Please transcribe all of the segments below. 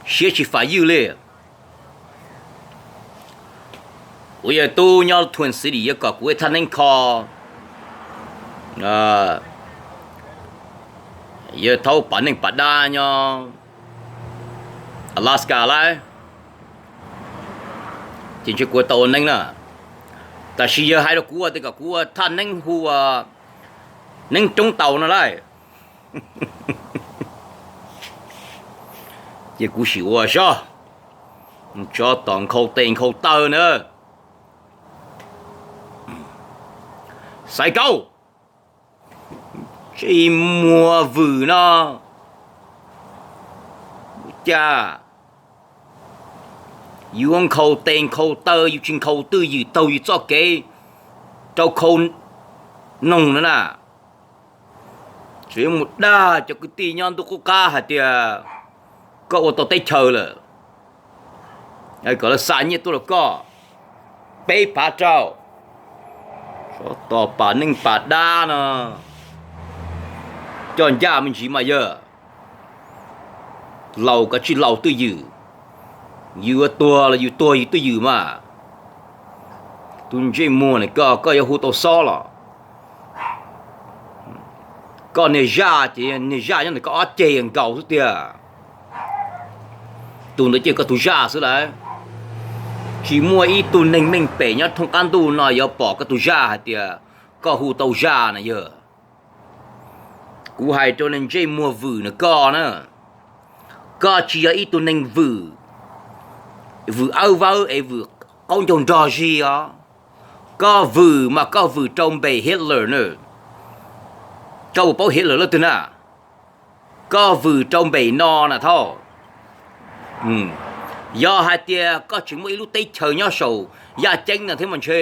Siab tsis fam ywj li. Kuv yawg tub nyob Twin City yuav kom kuv ua thaj neeb kho, yawg thaub pam neej pam dab nyob Alaska lawm, ces ntshe kuv tau ua neeb na. Tab sis yawg hais rau kuv tias kom kuv ua thaj neeb hu ua neeb roob taus no lawm, ces kuv sim ua soj, tsov tom nkhaus tes nkhaus taw na. Xaiv Kaub, ntsej muag vwm no, cas yus nkhaus tes nkhaus taw yus tsis nkhaus twj ywm taug yus txoj kev rau khau noog no na. Tseem yuav mus dag cov kwv tij nyob ntuj qub qab hais tias koj ua tau teb chaws lawm, kom lawv xa nyiaj tuaj rau koj peb phav rau. Tsov tom pam neej pam dab no, coj ncaj me ntsis mas yawg. Laus koj tsis laus twj ywm, yus yuav tuag los yus tuag yus twj ywm mas. Tus ntsej muag ne, koj, koj yuav hu tau xob los? Koj niag zaj ces niag zaj nyob ntawm koj ob ceg nkaus xwb tiag. Tus ntawd ces koj tus zaj xwb lawm. Tsis muaj ib tug neeg meej pem nyob thoob qab ntuj no yuav pom koj tus zaj hais tias koj hu tau zaj na yawg. Kuv hais rau niag ntsej muag vwm na koj na, koj tsis yog ib tug neeg vwm, vwm awb vawb es vwm qaub ncaug nrog zig os. Koj vwm mas koj vwm rau npe Hitler na. Koj puas paub Hitler leej twg na? Koj vwm rau npe no na thaub. Yog hais tias koj tseem muaj ib lub teb chaws nyob saum yaj ceeb no thiab mas ntshe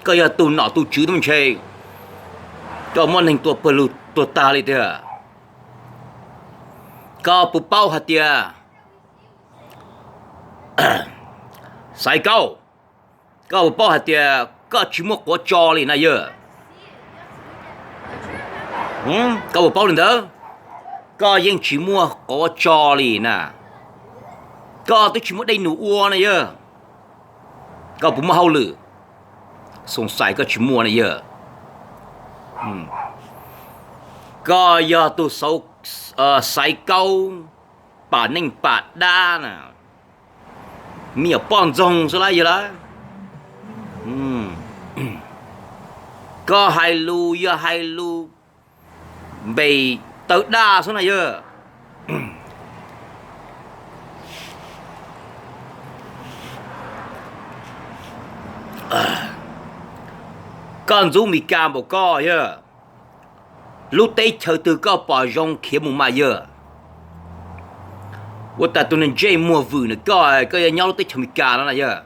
koj yog tus nom tus tswv thiab mas ntshe koj muab neeg tua pawg lug tuag tag li tiag. Koj puas paub hais tias Xaiv Kaub, koj puas paub hais tias koj tsis muaj quav tso li na yawg? Koj puas paub li ntawd? Koj yeej tsis muaj quav tso li na. Koj twb tsis muaj dej num ua na yawg. Koj puas muaj hauj lwm? Xoom xais koj tsis muaj na yawg. Koj yog tus Xaiv Kaub pam neej pam dab na, me nyuam poj ntxoog xwb lawm yawg lawm. Koj hais lus yog hais lus npe tawv daj xwb na yawg. Koj ntxub Mes Kas npaum koj yawg, lub teb chaws twg koj pom zoo khiav mus mas yawg. Ua tas tus neeg ntsej muag vwm na koj, koj yuav nyob lub teb chaws Mes Kas no na yawg?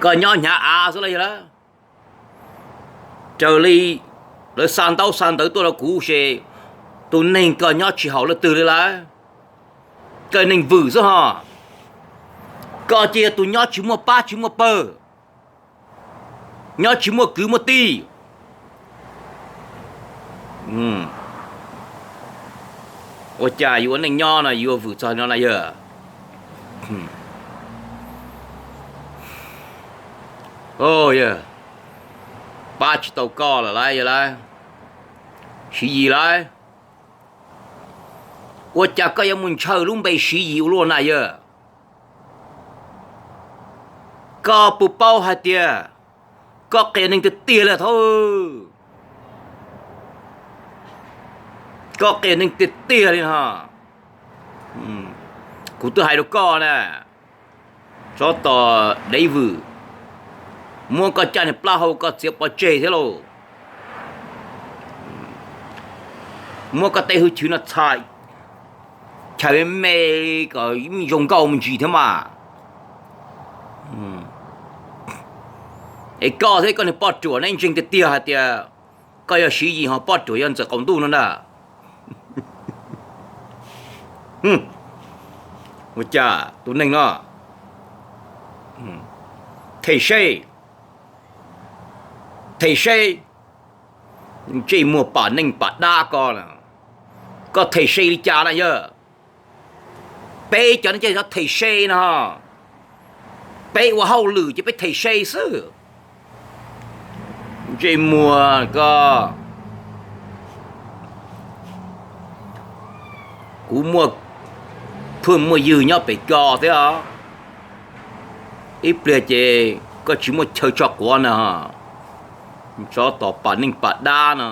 Koj nyob hnyav av xwb lawm yawg lawm. Raws li lawv xa ntaub xa ntawv tuaj rau kuv ces tus neeg koj nyob tsis haum leej twg li lawm. Koj neeg vwm xwb ho. Koj ces yog tus nyob tsis muaj pab tsis muaj pawg, nyob tsis muaj kwv muaj tij. Ua cas yus ua neej nyob no yus ua vwm txog no na yawg? Pab tsis tau koj lawm lauj yawg lauj. Siv Yis lauj, ua cas koj yuav mus ntshaw lub npe Siv Yis ua luaj na yawg? Koj puas paub hais tias koj qias neeg tiag tiag li thaub? Koj qias neeg tiag tiag li no. Kuv twb hais rau koj na, tsov tom dev vwm, muab koj caj niag plab hau koj txiav pov tseg thiab lauj. Muab koj tej hwj chwv no txhais chaws me kom zoo nkauj me ntsis thiab mas. Es koj thiab koj niag poj ruam neb ntseeg tiag tiag hais tias koj yog Siv Yis ho poj ruam yog Ntxawm Qaum Ntuj no ntag. Ua cas tus neeg no, them seb, them seb, Ntsej muag pam neej pam dab ko na, koj them se li cas na yawg? Peb cov no ces cov them se no, peb ua hauj lwm ces peb them se xwb. Ntsej muag ko, kuv muaj phooj muaj ywg nyob pem ko thiab os. Ib pliag ces koj tsis muaj chaw tso quav na, tsov tom pam neej pam dab no.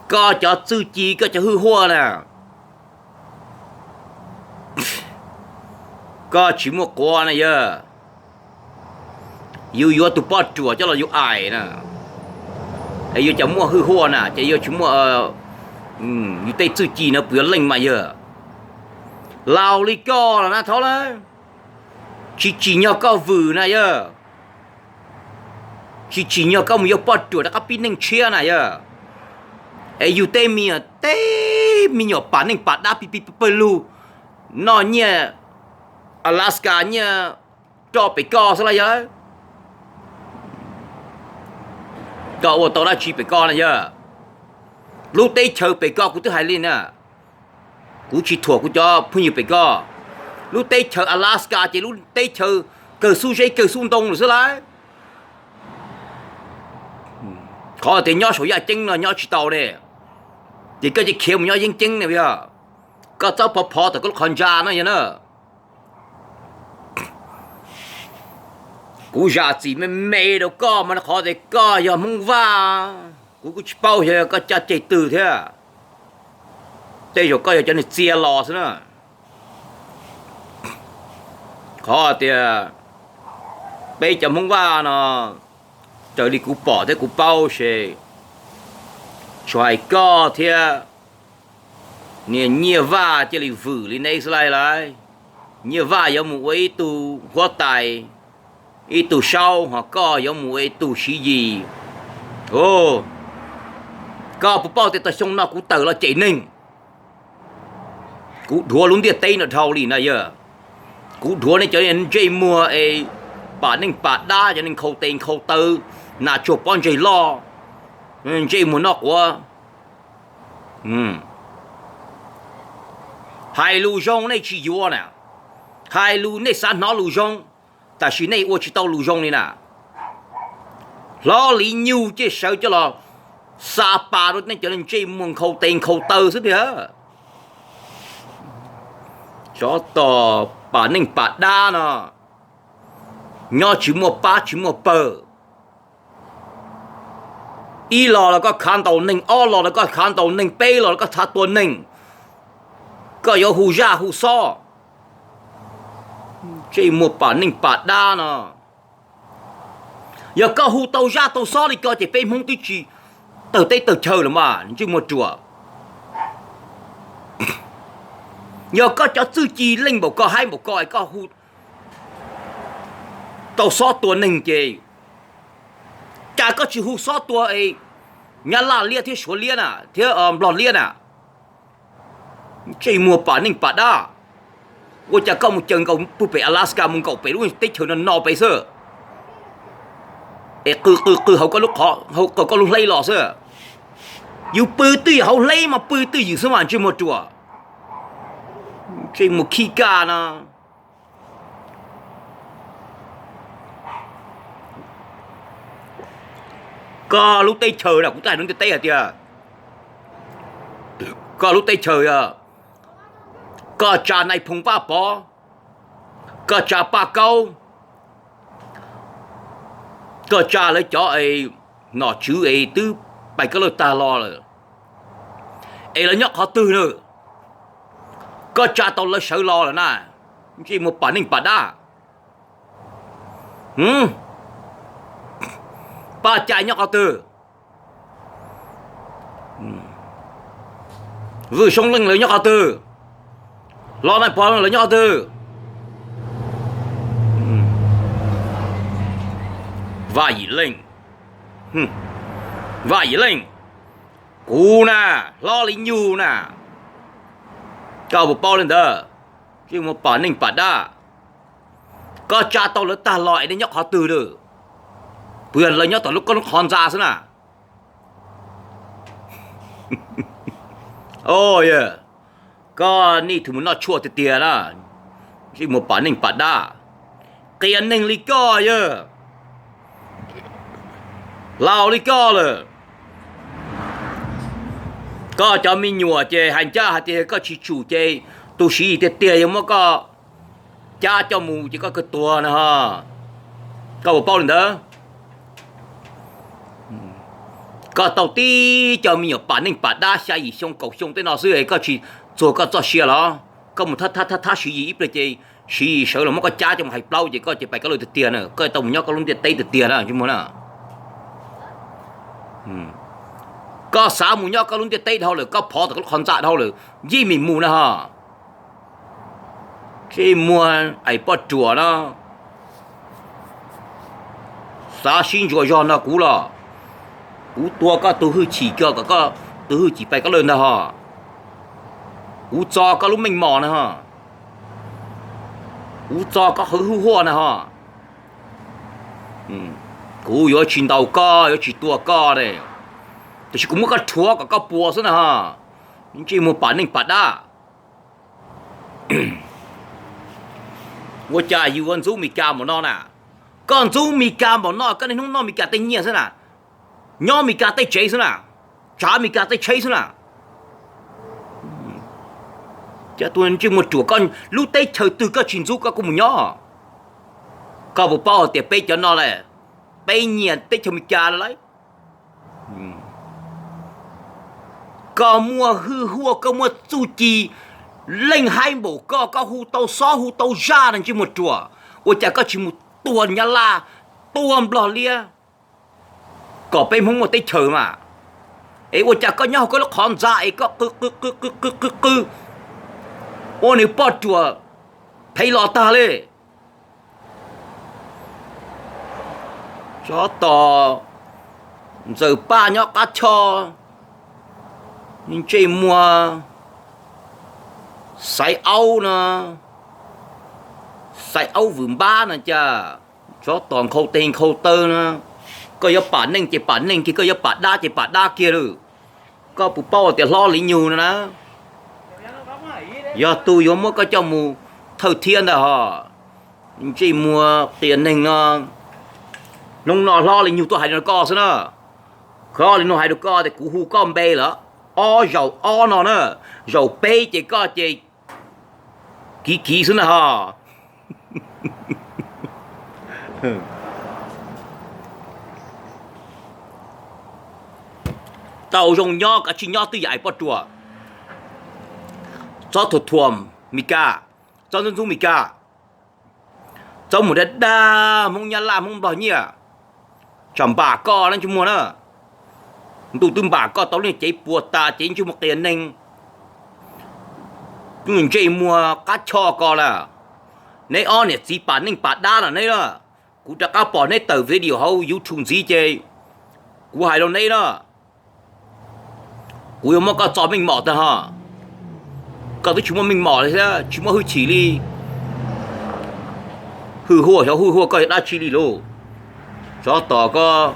Koj cov txuj ci koj cov hwj huaj na, koj tsis muaj quav na yawg. Yus yuav tus poj ruam coj los yus aim na, es yuav cas muaj hwj huaj na, ces yuav tsis muaj, yus tej txuj ci no puas yuav leej mas yawg? Laus li koj los na thaub lawm, tsis tsim nyog koj vwm na yawg. Tsis tsim nyog koj mus yuav poj ruam rov qab pib neej tshiab na yawg. Es yus tej me nyuam, tej me nyuam pam neej pam dab pib pib pawg lug, noj nyiaj Alaska nyiaj roj pem koj xwb los yawg. Koj ua tau dab tsi pem koj na yawg? Lub teb chaws pem koj kuv twb hais li na, kuv tsis thuam kuv cov phooj ywg pem koj. Lub teb chaws Alaska ces lub teb chaws kawg xub zeb kawg xub ntoo lawm xwb lauj. Qhov tias nyob saum yaj ceeb no nyob tsis tau ne, ces koj cia khiav mus nyob yeeb ceeb ne yog? Koj txhob phov phov tom koj lub qhov ntsa no yog na. Kuv zam txim me me rau koj mas qhov tias koj yog Hmoob Vaj, kuv kuj tsis paub xyov koj caj ceg twg thiab. Tej zaum koj yog cov niag txia los xwb na. Qhov tias peb cov Hmoob Vaj no, raws li kuv pom thiab kuv paub ces tsuas hais koj thiab niag Nyiaj Vaj cia li vwm li neb xwb lauj. Nyiaj Vaj yuav mus ua ib tug huab tais, ib tug saub, ho koj yuav mus ua ib tug Siv Yis. Koj puas paub tias tag xyoo no kuv tawm los cem neeg, kuv dhuav lub ntiaj teb no dhau li na yog. Kuv dhuav nej cov ntsej muag es pam neej pam dab, cov neeg nkhaus tes nkhaus taw, nas tsuag pob ntseg loj, ntsej muag noj quav. Hais lus zoo nej tsis yuav na, hais lus nej xav hnov lus zoo, tab sis nej ua tsis tau lus zoo li na. Hlob Lis Nyug ces sawv coj los xa pas rau nej cov ntsej muag nkhaus tes nkhaus taw xwb tiag. Tsov tom pam neej pam dab no, nyob tsis muaj pab tsis muaj pawg. Ib los los koj khav ntaus neeg, ob los los koj khav ntaus neeg, peb los los koj khav tua neeg, koj yuav hu zaj hu xob. Ntsej muag pam neej pam dab no, yog koj hu tau zaj tau xob li ko ces peb Hmoob twb tsis tawg teb tawg chaw lawm mas ntsej muag ruam. Yog koj cov txuj ci leej npaum ko haib npaum ko es koj hu tau xob tua neeg ces cas koj tsis hu xob tua es Nyab Laj liab thiab Suav liab na, thiab Nplog liab na? Ntsej muag pam neej pam dab, ua cas koj mus caw nkaus puag pem Alaska mus nkaum pem lub teb chaws no no pem xwb, es qw qw qw hauv koj lub hleb los xwb. Yus pw twj ywm hauv hleb mas pw twj ywm xwb mas ntsej muag ruam, ntsej muag khib kaj no. Koj lub teb chaws na, kuv twb hais rau ntiaj teb hais tias koj lub teb chaws, koj tsa Nais Phoo Paj Pov, koj tsa Paj Kaub, koj tsa lawv cov nom tswv es twb pais koj lawj tag los lawm, es lawv nyob qhov twg na? Koj tsa tau lawv sawv los lawm na? Ntsej muag pam neej pam dab. Paj Cai nyob qhov twg? Vwj Soob Leej lawv nyob qhov twg? Hlob Nais Phoo lawv nyob qhov twg? Vaj Yim Leej, Vaj Yim Leej, kuv na, Hlob Lis Nyug na, koj puas paub li ntawd? Ntsej muag pam neej pam dab. Koj tsa tau lawv tag los es nej nyob qhov twg lawm? Puas yog lawv nyob tom lub koj lub qhov ntxa xwb na? Oj, koj nej tus mus noj tshuaj tiag tiag na, ntsej muag pam neej pam dab, qias neeg li koj yog, laus li koj lawm. Koj cov me nyuam ces hais ncaj hais tias koj tsis tsum ces tus Siv Yis tiag tiag yuav muab koj cab coj mus ces koj kawg tuag na ho. Koj puas paub li ntawd? Koj tau tib co me nyuam pam neej pam dab xya yim xyoo kaum xyoo tej no xwb es koj tsis txuag koj txoj sia los? Koj mus thab thab thab Siv Yis ib pliag ces Siv Yis sawv los muab koj cab coj mus hais plaub ces koj ces pais koj lawm tiag tiag na, koj tau mus nyob koj lub ntiaj teb tiag tiag na tsis muaj na. Koj xav mus nyob koj lub ntiaj teb dhau lawm, koj phov tau koj lub qhov ntxa dhau lawm, yij mim mus na ho. Ntsej muag ais poj ruam no, xav sib ntsuas zog nrog kuv los? Kuv tua koj tus hwj chim kiag kom koj tus hwj chim pais koj lawm ntag ho. Kuv txo koj lub meej mom na ho. Kuv txo koj qhov hwj huaj na ho. Kuv yuav tsis ntaus koj, yuav tsis tua koj ne, tiam sis kuv muab koj rhuav kom koj puas xwb na ho. Ntsej muag pam neej pam dab. Ua cas yus ua ntxub Mes Kas npaum no na? Koj ntxub Mes Kas npaum no, koj niaj hnub noj Mes Kas tej nyiaj xwb na, nyob Mes Kas tej tsev xwb na, tsav Mes Kas tej tsheb xwb na. Cas tus ntsej muag ruam, koj lub teb chaws twg koj tsis ntxub koj kuj mus nyob. Koj puas paub hais tias peb cov no lawm, peb nyiam teb chaws Mes Kas lawm lauj. Koj muaj hwj huaj, koj muaj txuj ci, leej haib npaum koj, koj hu tau xob hu tau zaj no ntsej muag ruam, ua cas koj tsis mus tua Nyab Laj, tua Nplog liab, kom peb Hmoob muaj teb chaws mas? Es ua cas koj nyob hauv koj lub qhov ntxa es koj qw qw qw qw qw qw qw ua nws poj ruam phem los tag li? Tsov tom ntxawm paj nyob qab choj, ntsej muag xaiv aub no, xaiv aub vwm npab no cas, tsov tom nkhaus tes nkhaus taw no. Koj yuav pam neej ces pam neej kiag, koj yuav pam dab ces pam dab kiag lawm. Koj puas paub tias Hlob Lis Nyug no na, yog tus yuav muab koj coj mus thawj thiab ntag ho. Ntsej muag qias neeg no. Hnub no Hlob Lis Nyug tuaj hais rau koj xwb na. Hlob Lis Nyug hais rau koj tias kuv hu koj npe lawm, ob zaum ob no na, zaum peb ces koj ces kiv kiv xwb na ho. Tau zoo nyob kav tsij nyob twj ywm ais poj ruam. Txhob thuam thuam Mes Kas, txhob ntxub ntxub Mes Kas, txhob mus dag dag Hmoob Nyab Laj Hmoob Nplog nyiaj. Tsam npam koj na ntsej muag na, ntuj twb npam koj tau lub cev puas tas ces ntsej muag qias neeg, ntsej muag qab choj ko lawm. Neb ob niam txiv pam neej pam dab los neb na. Kuv rov qab pom neb tawm video hauv YouTube ntxiv ces kuv hais rau neb na, kuv yuav muab koj txo meej mom tag ho. Koj twb tsis muaj meej mom li thiab tsis muaj hwj chim li. Hwj huaj xyov hwj huaj koj yog dab tsi li lauj. Tsov tom koj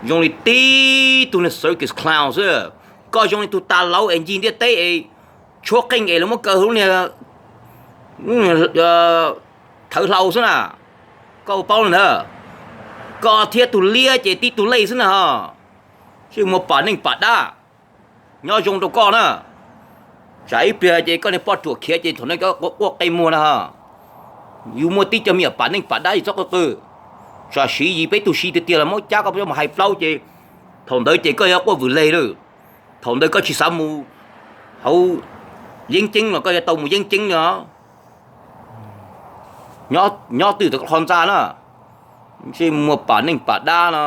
zoo li tib tug circus clown xwb. Koj zoo li tus tas lauv es ncig ntiaj teb es tshuab qeej es lawv muab kaw lub niag thawv hlau xwb na. Koj paub li ntawd, koj thiab tus liab ces tib tug lej xwb na ho. Ntsej muag pam neej pam dab, nyob zoo rau koj na. Tsam ib pliag ces koj niag poj ruam khiav ces thaum no koj quaj qe muag na ho. Yus muaj tib co me nyuam pam neej pam dab yus txhob qw qw. Tsam Siv Yis peb tug Siv tiag tiag los muab cab koj mus hais plaub ces thaum ntawd ces koj yuav quaj vwm leg lawm. Thaum ntawd koj tsis xav mus hauv yeeb ceeb los koj yuav tau mus yeeb ceeb li os. Nyob twj ywm koj qhov ntxa na. Ntsej muag pam neej pam dab no.